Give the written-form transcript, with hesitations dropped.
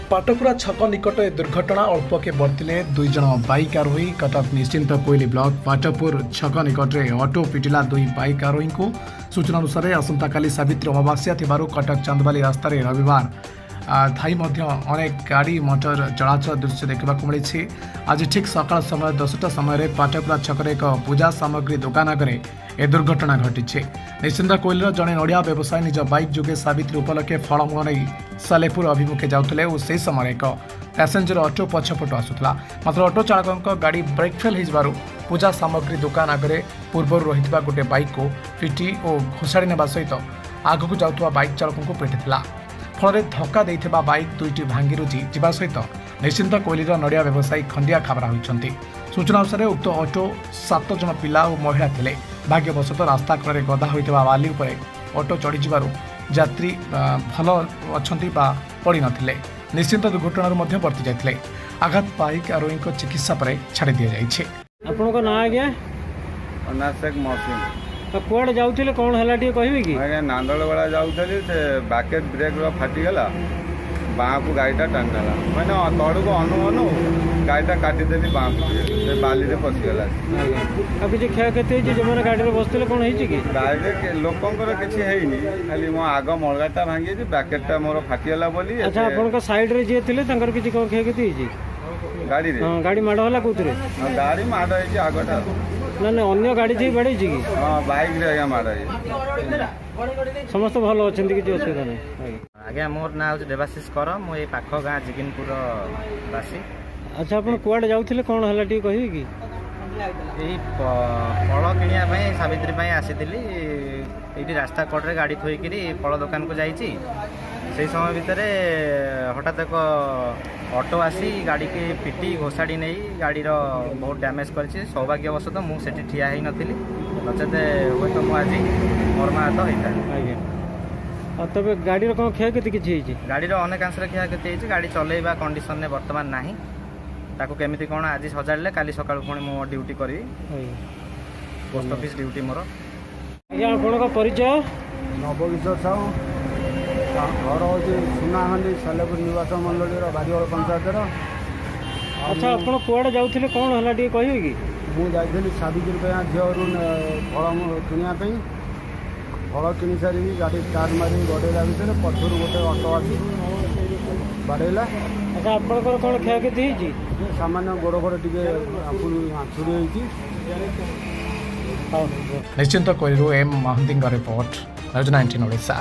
ପାଟକୁରା ଛକ ନିକଟ ଏ ଦୁର୍ଘଟଣା। ଅଳ୍ପକେ ବର୍ତ୍ତିଲେ ଦୁଇ ଜଣ ବାଇକ୍ ଆରୋହୀ। କଟକ ନିଶ୍ଚିନ୍ତ କୋଇଲି ବ୍ଲକ ପାଟପୁର ଛକ ନିକଟରେ ଅଟୋ ପିଟିଲା ଦୁଇ ବାଇକ୍ ଆରୋହୀଙ୍କୁ। ସୂଚନା ଅନୁସାରେ, ଆସନ୍ତାକାଲି ସାବିତ୍ରୀ ଅମାବାସ୍ୟା ଥିବାରୁ କଟକ ଚାନ୍ଦବାଲି ରାସ୍ତାରେ ରବିବାର ଥାଇ ମଧ୍ୟ ଅନେକ ଗାଡ଼ି ମଟର ଚଳାଚଳ ଦୃଶ୍ୟ ଦେଖିବାକୁ ମିଳିଛି। ଆଜି ଠିକ୍ ସକାଳ ସମୟ 10ଟା ସମୟରେ ପାଟକୁରା ଛକରେ ଏକ ପୂଜା ସାମଗ୍ରୀ ଦୋକାନ ଆଗରେ ଏ ଦୁର୍ଘଟଣା ଘଟିଛି। ନିଶ୍ଚିନ୍ତ କୋଇଲିର ଜଣେ ନଡ଼ିଆ ବ୍ୟବସାୟୀ ନିଜ ବାଇକ୍ ଯୋଗେ ସାବିତ୍ରୀ ଉପଲକ୍ଷେ ଫଳମୂଳ ନେଇ ସାଲେପୁର ଅଭିମୁଖେ ଯାଉଥିଲେ ଓ ସେହି ସମୟରେ ଏକ ପ୍ୟାସେଞ୍ଜର ଅଟୋ ପଛପଟୁ ଆସୁଥିଲା। ମାତ୍ର ଅଟୋ ଚାଳକଙ୍କ ଗାଡ଼ି ବ୍ରେକ୍ ଫେଲ୍ ହୋଇଯିବାରୁ ପୂଜା ସାମଗ୍ରୀ ଦୋକାନ ଆଗରେ ପୂର୍ବରୁ ରହିଥିବା ଗୋଟିଏ ବାଇକ୍କୁ ପିଟି ଓ ଘୋଷାଡ଼ି ନେବା ସହିତ ଆଗକୁ ଯାଉଥିବା ବାଇକ୍ ଚାଳକଙ୍କୁ ପିଟିଥିଲା। ଫଳରେ ଧକ୍କା ଦେଇଥିବା ବାଇକ୍ ଦୁଇଟି ଭାଙ୍ଗିରୁଜି ଯିବା ସହିତ ନିଶ୍ଚିନ୍ତ କୋଇଲିର ନଡ଼ିଆ ବ୍ୟବସାୟୀ ଖଣ୍ଡିଆ ଖାବରା ହୋଇଛନ୍ତି। ସୂଚନା ଅନୁସାରେ, ଉକ୍ତ ଅଟୋ ସାତ ଜଣ ପିଲା ଓ ମହିଳା ଥିଲେ। ଭାଗ୍ୟବଶତଃ ରାସ୍ତା କଡ଼ରେ ଗଦା ହୋଇଥିବା ବାଲି ଉପରେ ଅଟୋ ଚଢ଼ିଯିବାରୁ ଯାତ୍ରୀ ଭଲ ଅଛନ୍ତି ବା ପଡ଼ିନଥିଲେ। ନିଶ୍ଚିନ୍ତ ଦୁର୍ଘଟଣାରୁ ମଧ୍ୟ ବର୍ତ୍ତି ଯାଇଥିଲେ। ଆଘାତ ବାଇକ୍ ଆରୋହୀଙ୍କ ଚିକିତ୍ସା ପରେ ଛାଡ଼ି ଦିଆଯାଇଛି। ଆପଣଙ୍କ ନାଁ ଆଜ୍ଞା? ଅନାସ ଶେଖ ମହସିନ। ଆଉ କୁଆଡ଼େ ଯାଉଥିଲେ, କ'ଣ ହେଲା ଟିକେ କହିବେ କି? ଆଜ୍ଞା, ନାନ୍ଦଳବେଳା ଯାଉଥିଲି, ସେ ବ୍ୟାକେଟ୍ ବ୍ରେକ୍ର ଫାଟିଗଲା, ବାଁକୁ ଗାଡ଼ିଟା ଟାଣିନେଲା। ମାନେ ତଳକୁ ଅନୁ ଅନୁ ଗାଡ଼ିଟା କାଟିଦେଲି ବାଁକୁ ଟିକେ, ସେ ବାଲିରେ ପଶିଗଲା। ଆଜ୍ଞା, ଆଉ କିଛି କ୍ଷୟକ୍ଷତି ହେଇଛି? ଯେଉଁମାନେ ଗାଡ଼ିରେ ବସିଥିଲେ, କ'ଣ ହେଇଛି କି? ଗାଡ଼ିରେ ଲୋକଙ୍କର କିଛି ହେଇନି, ଖାଲି ମୋ ଆଗ ମଡ଼ଗାର୍ଡଟା ଭାଙ୍ଗିଯାଇଛି, ବ୍ୟାକେଟ୍ଟା ମୋର ଫାଟିଗଲା ବୋଲି। ଆଚ୍ଛା, ଆପଣଙ୍କ ସାଇଡ଼ରେ ଯିଏ ଥିଲେ, ତାଙ୍କର କିଛି କ'ଣ କ୍ଷୟକ୍ଷତି ହେଇଛି? ଗାଡ଼ିରେ? ହଁ, ଗାଡ଼ି ମାଡ଼ ହେଲା କୋଉଥିରେ? ହଁ, ଗାଡ଼ି ମାଡ଼ ହେଇଛି ଆଗଟା। ନା ନା, ଅନ୍ୟ ଗାଡ଼ି ଯିଏ ବାଡ଼େଇଛି କି? ହଁ, ବାଇକ୍ରେ ଆଜ୍ଞା ମାଡ଼ ହେଇଛି। ସମସ୍ତେ ଭଲ ଅଛନ୍ତି, କିଛି ଅସୁବିଧା ନାହିଁ ଆଜ୍ଞା। ଆଜ୍ଞା, ମୋର ନାଁ ହେଉଛି ଦେବାଶିଷ କର। ମୁଁ ଏଇ ପାଖ ଗାଁ ଜିଗିନପୁର ବାସୀ। ଆଚ୍ଛା, ଆପଣ କୁଆଡ଼େ ଯାଉଥିଲେ, କ'ଣ ହେଲା ଟିକେ କହିବେ କି? ଏଇ ଫଳ କିଣିବା ପାଇଁ, ସାବିତ୍ରୀ ପାଇଁ ଆସିଥିଲି। ଏଇଠି ରାସ୍ତା କଡ଼ରେ ଗାଡ଼ି ଥୋଇକିରି ଫଳ ଦୋକାନକୁ ଯାଇଛି। ସେଇ ସମୟ ଭିତରେ ହଠାତ୍ ଏକ ଅଟୋ ଆସି ଗାଡ଼ିକି ପିଟି ଘୋଷାଡ଼ି ନେଇ ଗାଡ଼ିର ବହୁତ ଡ୍ୟାମେଜ୍ କରିଛି। ସୌଭାଗ୍ୟବଶତଃ ମୁଁ ସେଠି ଠିଆ ହେଇନଥିଲି, ନଚେତ ହୁଏତ ମୁଁ ଆଜି ମର୍ମାହତ ହେଇଥାନ୍ତି। ଆଜ୍ଞା, ଆଉ ତେବେ ଗାଡ଼ିର କ'ଣ କ୍ଷୟକ୍ଷତି କିଛି ହେଇଛି? ଗାଡ଼ିର ଅନେକାଂଶରେ କ୍ଷୟକ୍ଷତି ହେଇଛି। ଗାଡ଼ି ଚଲେଇବା କଣ୍ଡିସନରେ ବର୍ତ୍ତମାନ ନାହିଁ। ତାକୁ କେମିତି କ'ଣ ଆଜି ସଜାଡ଼ିଲେ କାଲି ସକାଳୁ ପୁଣି ମୁଁ ଡ୍ୟୁଟି କରିବି। ପୋଷ୍ଟ ଅଫିସ୍ ଡ୍ୟୁଟି ମୋର। ଆଜ୍ଞା, ଆପଣଙ୍କ ପରିଚୟ? ନବକିଶୋର ସାହୁ। ଘର ହେଉଛି ସୁନାହାଣ୍ଡି, ସାଲେପୁର ନିର୍ବାଚନ ମଣ୍ଡଳୀର ବାରିଗଳ ପଞ୍ଚାୟତର। ଆଚ୍ଛା, ଆପଣ କୁଆଡ଼େ ଯାଉଥିଲେ, କ'ଣ ହେଲା ଟିକେ କହିବେ କି? ମୁଁ ଯାଇଥିଲି ସାବିତ୍ରୀ ପାଇଁ ଝିଅରୁ ଫଳ କିଣିବା ପାଇଁ। ଫଳ କିଣି ସାରିକି ଗାଡ଼ି ଷ୍ଟାର୍ଟ ମାରିକି ଗଡ଼େଇଲା ଭିତରେ ପଛରୁ ଗୋଟେ ଅଟୋ ଆସି ବାଡ଼େଇଲା। ଆଚ୍ଛା, ଆପଣଙ୍କର କ'ଣ କ୍ଷୟକ୍ଷତି ହେଇଛି? ସାମାନ୍ୟ ଗୋଡ଼ ଫୋଡ଼ ଟିକେ ଆଞ୍ଚୁଡ଼ି ହେଇଛି। ହଉ। ନିଶ୍ଚିନ୍ତ କୋଇଲିରୁ ଏମ୍ ମହାନ୍ତିଙ୍କ ରିପୋର୍ଟ, ନ୍ୟୁଜ୍ 19 ଓଡ଼ିଶା।